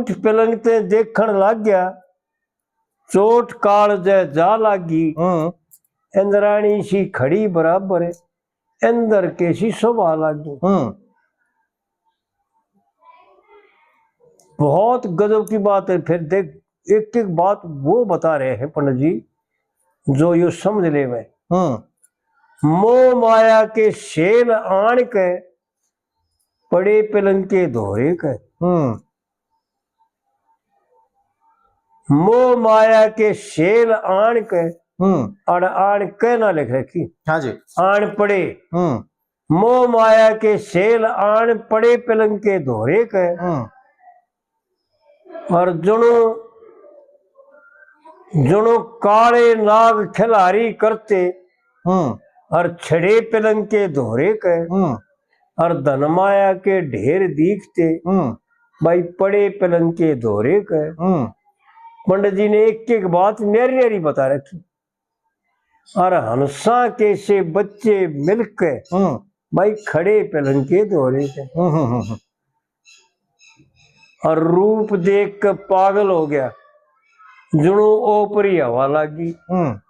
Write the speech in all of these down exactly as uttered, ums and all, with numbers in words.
उठ पलंग ते देखण लाग गया, चोट काल जै जा लागी। हम्म। इंद्राणी सी खड़ी बराबर, इंद्र के सी शोभा लागी। हम्म। बहुत गजब की बात है। फिर देख, एक एक बात वो बता रहे हैं पंडित जी, जो यो समझ ले मैं। हम्म। मोह माया के सेल आण के पड़े पलंग के धोरे के। हम्म। मोह माया के सेल आण के, हम्म। अड़ आण के ना लिख रखी। हाँ जी। आण पड़े। हम्म। मोह माया के सेल आण पड़े पलंग के धोरे के। हम्म। और जुणो, जुणो काले नाग खिलारी करते, हम्म। और छड़े पलंग के धोरे के, हम्म। और धन माया के ढेर दीखते, हम्म। भाई पड़े पलंग के धोरे के। हम्म। पंडित जी ने एक एक बात न्यारी न्यारी बता रखी। और हंसा के से बच्चे मिलके, हम्म। भाई खड़े पलंग के धोरे के। हम्म, हम्म, हम्म, हम्म। और रूप देख के पागल हो गया, जुणो ओपरी हवा लागी। हम्म।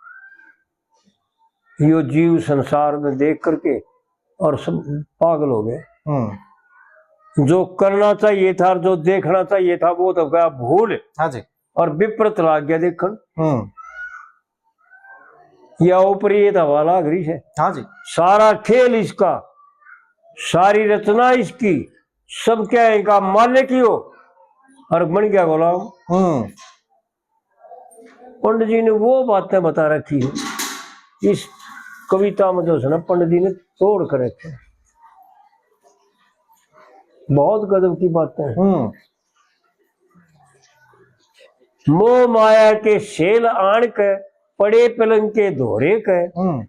यो जीव संसार में देख करके और सब पागल हो गए। हम्म। जो करना चाहिए था और जो देखना चाहिए था, वो तो गया भूल। हाँ जी। और विपरीत लाग गया देखण। हम्म। या ऊपरी ये तो हवा लाग रही है। हाँ जी। सारा खेल इसका, सारी रचना इसकी, सब क्या इनका मालिक ही हो, और बन गया गुलाम। हम्म। पंडित जी ने वो बातें बता रखी है इस कविता में, जो है ना, पंडित जी ने तोड़ कर रखे हैं। बहुत गजब की बातें हैं। हम्म। मोह माया के सेल आण के पड़े पलंग के धोरे के, हम्म।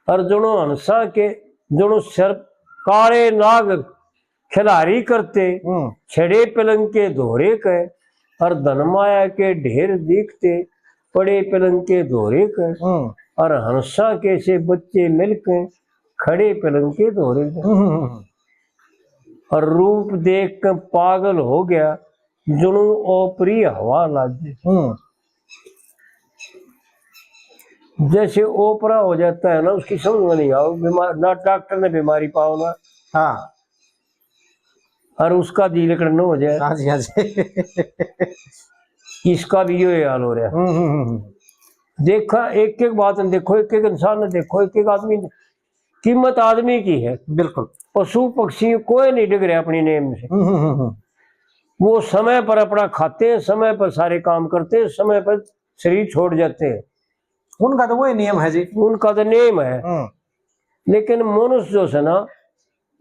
और जुणो हंसा के, जुणो सर काले नाग खिलारी करते, हम्म। छड़े पलंग के धोरे के, और धन माया के ढेर दिखते, पड़े पलंग के धोरे के, हम्म। और हंसा के से बच्चे मिलके खड़े पलंग के धोरे के। हम्म, हम्म, हम्म। और रूप देख के पागल हो गया, जुणू ओपरी हवा लागे। हम्म। जैसे ओपरा हो जाता है ना, उसकी समझ में नहीं आओ, बीमार, ना डॉक्टर ने बीमारी पाओ ना। हाँ। और उसका दिल कड़नो हो जाए। हाँ जी, हाँ जी। इसका भी यो हाल हो रहा है। हम्म, हम्म, हम्म, हम्म। देखा, एक एक बात ने देखो, एक एक इंसान ने देखो, एक एक आदमी ने, कीमत आदमी की है। बिल्कुल। पशु पक्षी कोई नहीं डिग रहा अपनी नेम से। हम्म, हम्म, हम्म, हम्म। वो समय पर अपना खाते हैं, समय पर सारे काम करते हैं, समय पर शरीर छोड़ जाते हैं। उनका तो वही नियम है जी। उनका तो नियम है। हम्म। लेकिन मनुष्य जो है ना,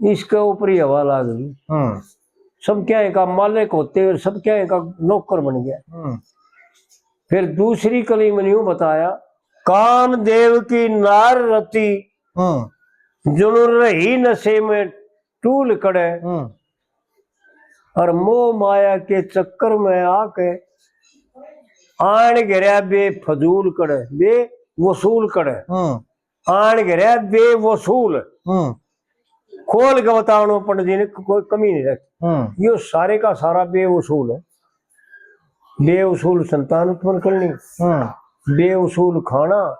इसके ऊपर ही हवा लाग गई। हम्म। सब क्या इनका मालिक होते और सब क्या इनका नौकर बन गया। हम्म। फिर दूसरी कली में यूं बताया, कामदेव की नार रति, हम्म। जुनून रही नशे में टूल कड़े, हम्म। और मोह माया के चक्कर में आके आन घिरया बेफजूल कड़े, बेवसूल कड़े। हम्म। आन घिरया बेवसूल। हम्म। खोल के बतावणो पंडित जी ने, कोई कमी नहीं रखी। हम्म। यो सारे का सारा बेवसूल है। बेवसूल संतान उत्पन्न करनी, हम्म। बेवसूल खाना,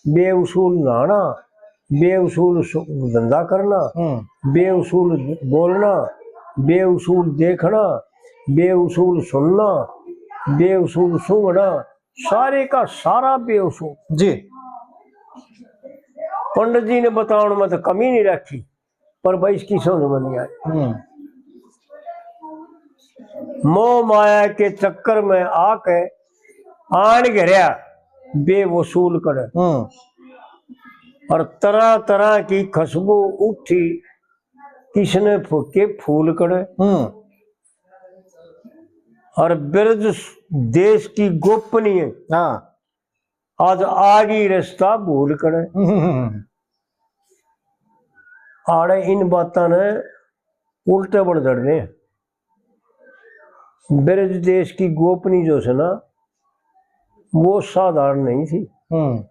बेवसूल नहाना, बेवसूल सु-, धंधा करना, हम्म। बेवसूल बोलना, बेवसूल देखना, बेवसूल सुनना, बेवसूल सूंघना, सारे का सारा बेवसूल। जी। पंडित जी ने बतावण में तो कमी नहीं रखी, पर भाई इसकी समझ में नहीं आई। हम्म। मोह माया के चक्कर में आके आन घिरया बेवसूल कड़े। हम्म। और तरह तरह की खुशबू उठी, किसने फूके फूल कड़े। हम्म। और ब्रज देश की गोपनीय, हाँ। आज आगी रिश्ता भूल कड़े। हम्म। आड़े इन बातां ने उल्टे बन चढ़ रहे हैं। ब्रज देश की गोपनी जो है ना, वो साधारण नहीं थी। हम्म।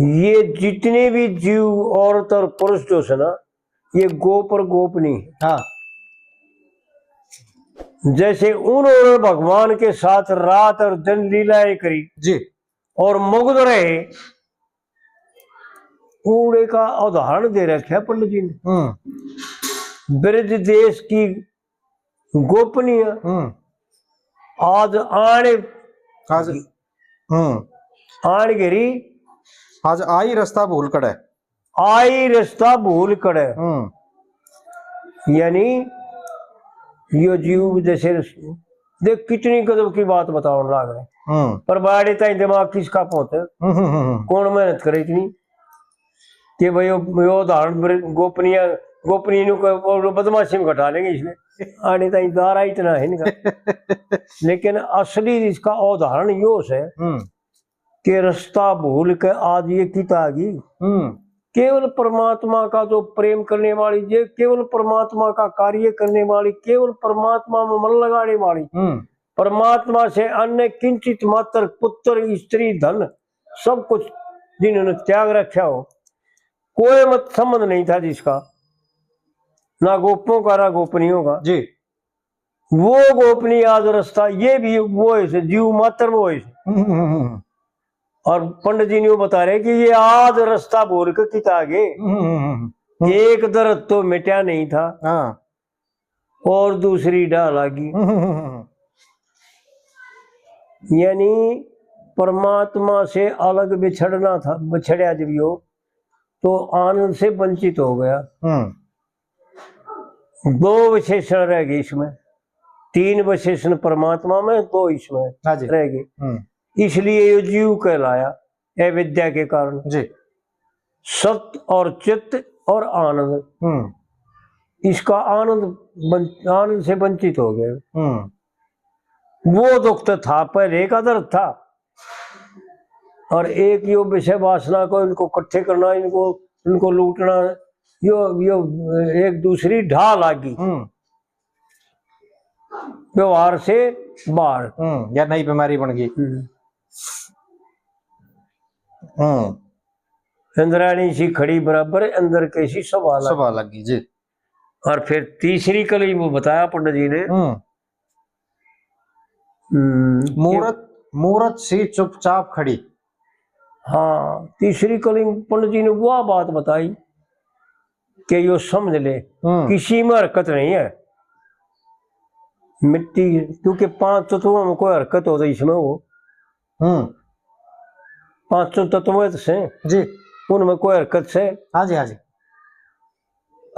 ये जितने भी जीव, औरत और पुरुष जो है ना, ये गोप और गोपनी। हाँ। जैसे उन्होंने भगवान के साथ रात और दिन लीलाएं करी जी। और मुग्ध रहे, उड़े का उदाहरण दे रखा है पंडित जी ने। हम्म। ब्रज देश की गोपनीय हम्म। आज आने आज हम्म। आन घेरी आज आई रास्ता भूल कड़े। आई रास्ता भूल कड़े। हम्म। यानी यो जीव जैसे देख कितनी गजब की बात बतावन लाग रहे। हम्म। पर बाड़े ताई दिमाग किसका पहुंचे? हम्म, हम्म, हम्म। कौन मेहनत करे इतनी? कि भाई यो, यो उदाहरण बर-, गोपनीय, गोपनीय नु को, वो बदमाशी में घटा लेंगे इसमें। आने ताई दारा इतना है इनका। लेकिन असली इसका उदाहरण यो है हम्म। कि रास्ता भूल के आज ये किता आ गई। हम्म। केवल परमात्मा का जो प्रेम करने वाली, ये केवल परमात्मा का कार्य करने वाली, केवल परमात्मा में मन लगाने वाली, हम्म। परमात्मा से अन्य किंचित मात्र पुत्र, स्त्री, धन, सब कुछ जिन्होंने त्याग रखा हो, कोई मत संबंध नहीं था जिसका, ना गोपों का, ना गोपनियों का। जी। वो गोपनीय आज रास्ता, ये भी वो है से, जीव मात्र वो है से। हम्म, हम्म, हम्म। और पंडित जी ने वो बता रहे कि ये आज रास्ता बोल के किता आगे। हम्म, हम्म, हम्म। एक दर्द तो मिटा नहीं था हाँ। और दूसरी डाल आ गई। हम्म, हम्म, हम्म। यानी परमात्मा से अलग बिछड़ना था, बिछड़या जब यो, तो आनंद से वंचित हो गया। हम्म। दो विशेषण रह गए इसमें, तीन विशेषण परमात्मा में, दो इसमें हाँ जी। रह गए। हम्म। इसलिए ये जीव कहलाया अविद्या के कारण। जी। सत और चित्त और आनंद, हम्म। इसका आनंद बन-, आनंद से वंचित हो गए। हम्म। वो दुख तो था, पहले का दर्द था, और एक यो विषय वासना को इनको इकट्ठे करना, इनको, इनको लूटना, यो, यो एक दूसरी ढाल आ गई। हम्म। व्यवहार से बाहर। हम्म, या नई बीमारी बन गई। हम्म। हम्म। इंद्राणी सी खड़ी बराबर, अंदर कैसी सभा लग सभा लगी जी। और फिर तीसरी कली वो बताया पंडित जी ने। हम्म। हम्म, मूरत, मूरत सी चुपचाप खड़ी। हाँ, तीसरी कली पंडित जी ने वो बात बताई कि यो समझ ले, हम्म। किसी में हरकत नहीं है। मिट्टी, क्योंकि पांच तत्वों में कोई हरकत हो तो इसमें हो। हम्म। पांचों तत्व तो से जी। उनमें कोई हरकत से? हाँ जी, हाँ जी।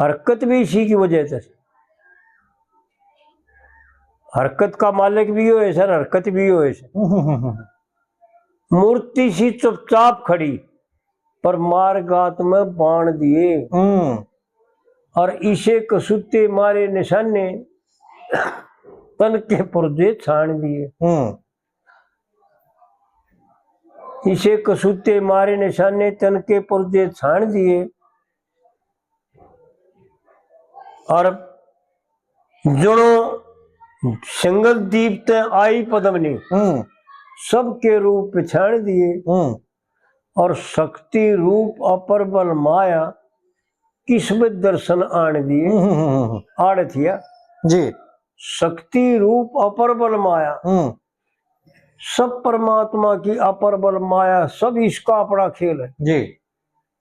हरकत भी इसी की वजह से। हरकत का मालिक भी हो ऐसा, हरकत भी हो ऐसा। हम्म, हम्म, हम्म, हम्म। मूर्ति सी चुपचाप खड़ी, पर मारगात में बाण दिए। हम्म। और इसे कसूते मारे निशाने, तन के पुर्जे छान दिए। हम्म। इसे कसूते मारे निशाने, तन के पुर्जे छान दिए। और जणो सिंगल दीप ते आई पद्मनी, हम्म। सबके रूप पहचान दिए। हम्म। और शक्ति रूप अपर बल माया, किसमें दर्शन आन दिए। हम्म, हम्म, हम्म, हम्म। आड़ थिया। जी। शक्ति रूप अपर बल माया। हम्म। सब परमात्मा की अपर बल माया, सब इसका अपना खेल है। जी।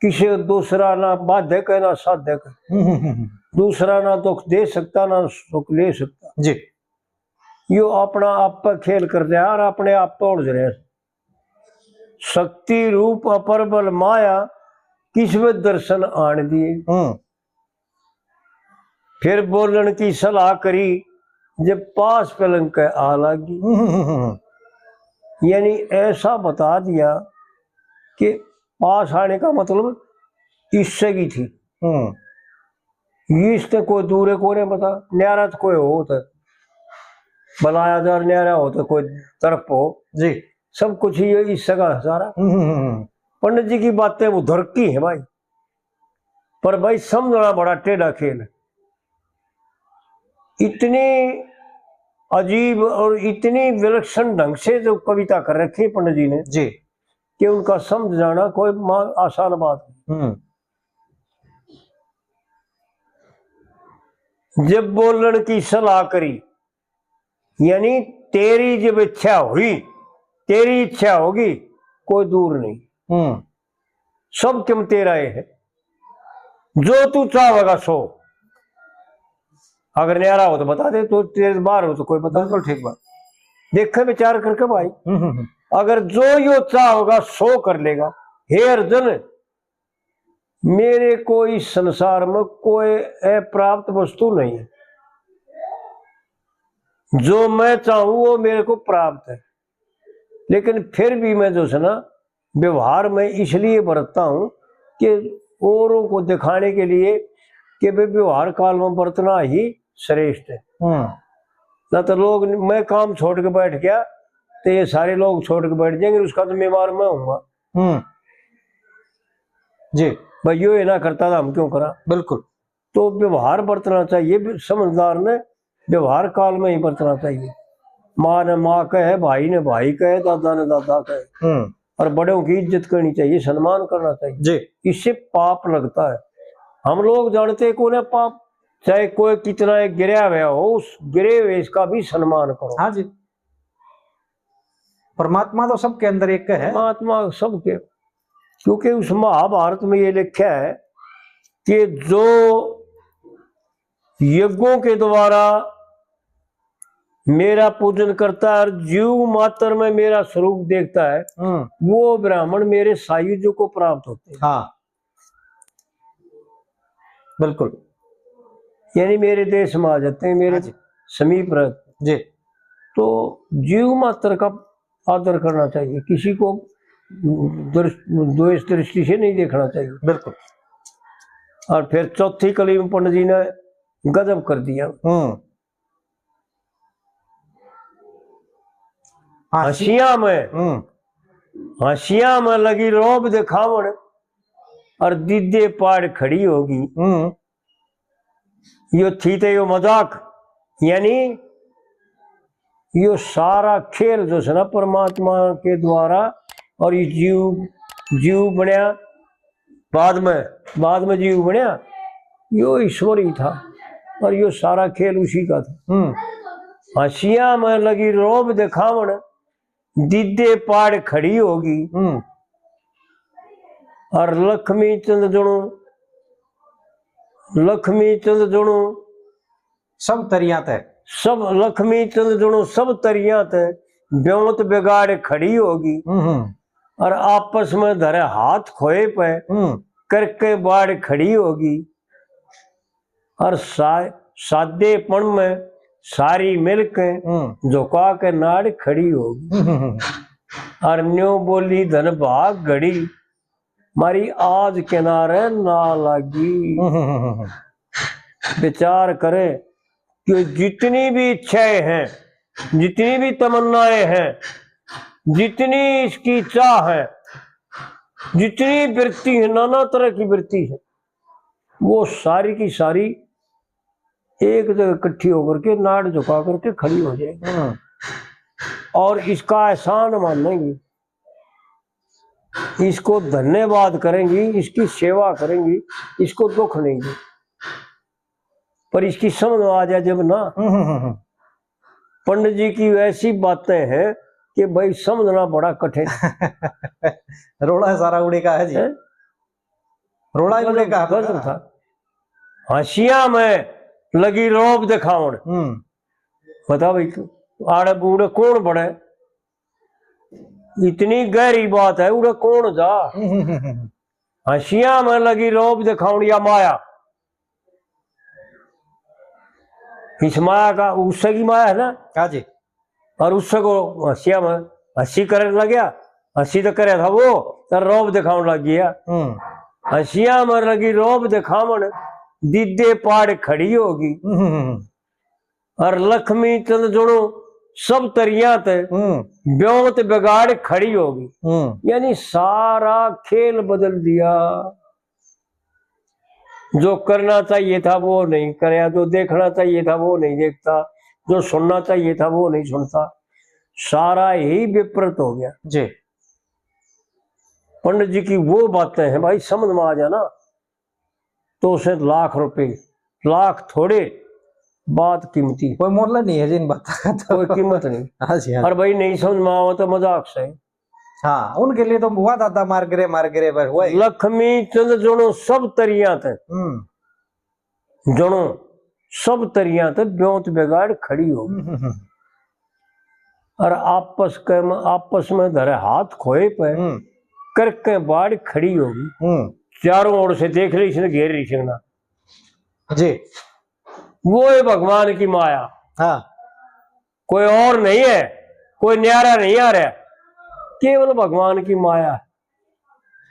किसी दूसरा ना बाधक है, ना साधक है। हम्म, हम्म, हम्म। दूसरा ना दुख दे सकता, ना सुख ले सकता। जी। यो अपना आप पे खेल कर रहा और अपने आप पे उलझ रहा। शक्ति रूप अपर बल माया, किसमें दर्शन आन दिए। हम्म। फिर बोलण की सलाह करी, जब पास पलंग के आ लागी। हम्म। यानी ऐसा बता दिया कि पास आने का मतलब इससे की थी। हम्म। ये इससे कोई दूर है, कोई नहीं पता, न्यारा तो कोई हो तो भला हजार न्यारा हो तो कोई तरफ हो। जी। सब कुछ ये इससे का सारा। हम्म। पंडित जी की बातें वो धर की है भाई, पर भाई समझना बड़ा टेढ़ा खेल है। इतनी अजीब और इतनी विलक्षण ढंग से जो कविता कर रखी है पंडित जी ने, जी। कि उनका समझ जाना कोई मा-, आसान बात नहीं। हम्म। जब बोलण की सलाह करी, यानी तेरी जब इच्छा हुई, तेरी इच्छा होगी, कोई दूर नहीं। हम्म। सब किम तेरा ये है, जो तू चाहेगा सो। अगर न्यारा हो तो बता दे, तो तेरे बाहर हो तो कोई बता दे। बिल्कुल ठीक बात। देखे विचार करके भाई, हम्म, हम्म, हम्म। अगर जो यो चाहेगा सो कर लेगा। हे अर्जुन, मेरे को इस संसार में कोई अप्राप्त वस्तु नहीं है। जो मैं चाहूँ वो मेरे को प्राप्त है, लेकिन फिर भी मैं जो है ना, व्यवहार में इसलिए बरतता हूँ कि औरों को दिखाने के लिए कि भाई व्यवहार काल में बरतना ही श्रेष्ठ है। हम्म। ना तो लोग, मैं काम छोड़ के बैठ गया तो ये सारे लोग छोड़ के बैठ जाएंगे, उसका जिम्मेवार मैं हूँगा। हम्म। जी। भाई यो ये ना करता था, हम क्यों करा? बिल्कुल। तो व्यवहार बरतना चाहिए, समझदार ने व्यवहार काल में ही बरतना चाहिए। माँ ने माँ कहे, भाई ने भाई कहे, दादा ने दादा कहे। हम्म। और बड़ों की इज्जत करनी चाहिए, सम्मान करना चाहिए। जी। इससे पाप लगता है। हम लोग जानते हैं कौन है पाप, चाहे कोई कितना एक गिरा हुआ हो, उस गिरे हुए इसका भी सम्मान करो। हाँ जी। परमात्मा तो सबके अंदर एक है। परमात्मा सबके, क्योंकि उस महाभारत में ये लिखा है कि जो यज्ञों के द्वारा मेरा पूजन करता है और जीव मात्र में मेरा स्वरूप देखता है, हम्म। वो ब्राह्मण मेरे सायुज्य को प्राप्त होते हैं। हाँ, बिल्कुल। यानी मेरे देश में आ जाते हैं, मेरे हाँ जी। समीप रहते हैं। जी। तो जीव मात्र का आदर करना चाहिए, किसी को दृष्ट-, द्वेष दृष्टि से नहीं देखना चाहिए। बिल्कुल। और फिर चौथी कली में पंडित जी ने गजब कर दिया। हम्म। हाँ, हंसिया में, हम्म। हंसिया में लगी रोब दिखावण और दीदे पाड़ खड़ी होगी। हम्म। यो थी तो यो मजाक, यानी यो सारा खेल जो है ना परमात्मा के द्वारा, और ये जीव, जीव बनया बाद में, बाद में जीव बनया, यो ईश्वर ही था और यो सारा खेल उसी का था। हम्म। हंसिया में लगी रोब दिखावण, दीदे पाड़ खड़ी होगी। हम्म। और लक्ष्मी चंद जुणो, लक्ष्मी चंद जुणो सब तरियां तै। सब लक्ष्मी चंद जुणो सब तरियां तै ब्योंत बिगाड़ खड़ी होगी। हम्म, हम्म। और आपस में धरे हाथ खोए पे हम्म। करके बाड़ खड़ी होगी। और सा-, सादेपन में सारी मिल के हम्म। झुका के नाड़ खड़ी होगी। हम्म, हम्म, हम्म। और न्यू बोली धन भाग घड़ी, मारी आज किनारे ना लागी। हम्म, हम्म, हम्म, हम्म। विचार करें कि जितनी भी इच्छाएं हैं, जितनी भी तमन्नाएं हैं, जितनी इसकी चाह है, जितनी वृत्ति है, नाना तरह की वृत्ति है, वो सारी की सारी एक जगह इकट्ठी होकर के नाड़ झुका करके खड़ी हो जाएगी। हम्म। और इसका एहसान मानेंगी, इसको धन्यवाद करेंगी, इसकी सेवा करेंगी, इसको दुख नहीं देंगी। पर इसकी समझ में आ जाए जब ना, हम्म, हम्म, हम्म। पंडित जी की ऐसी बातें हैं कि भाई समझना बड़ा कठिन। रोला सारा उड़े का है जी। हैं? रोला ही उड़े का गजब था। हंसिया में लगी रोब दिखावण। हम्म। बता भाई, आड़े बूढ़े कौन बड़े? इतनी गहरी बात है, उड़े कौन जा? हंसिया में लगी रोब दिखावण या माया। इस माया का, उससे की माया है ना? हाँ जी। और उससे को हंसिया में हंसी करने लग गया, हंसी तो करे था वो, तो रोब दिखावण लग गया। हम्म। हंसिया में लगी रोब दिखावण, दीदे पाड़ खड़ी होगी। हम्म। और लक्ष्मी चंद जुणो सब तरियां तै हम्म। ब्योंत बिगाड़ खड़ी होगी। हम्म। यानी सारा खेल बदल दिया। जो करना चाहिए था वो नहीं करया, जो देखना चाहिए था वो नहीं देखता, जो सुनना चाहिए था वो नहीं सुनता, सारा ही विपरीत हो गया। जी। पंडित जी की वो बातें हैं भाई, समझ में आ जाना तो उसे लाख रुपए, लाख थोड़े, बात कीमती। कोई मोल नहीं है जिन बात का तो। कोई कीमत नहीं। हाँ जी, हाँ। और भाई, नहीं समझ में आवे तो मजाक से। हाँ, उनके लिए तो हुआ दादा मार गिरे, मार गिरे, बस हुआ ही। लक्ष्मी चंद जणो सब तरिया ते, हम्म। जणो सब तरिया ते ब्योंत बिगाड़ खड़ी हो। हम्म, हम्म, हम्म। और आपस के में, आपस में धरे हाथ खोए पे, हम्म। करके बाड़ खड़ी होगी। हम्म। चारों ओर से देख रही, इसने घेर रही सिंगना। जी। वो है भगवान की माया। हाँ। कोई और नहीं है, कोई न्यारा नहीं आ रहा, केवल भगवान की माया है।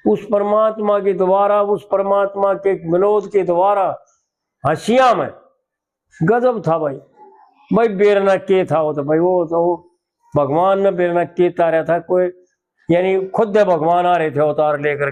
उस परमात्मा के द्वारा, उस परमात्मा के विनोद के द्वारा हंसिया में गजब था भाई। भाई, बेरना के था वो तो भाई, वो तो भगवान ने बेरना के तारा था कोई, यानी खुद भगवान आ रहे थे अवतार लेकर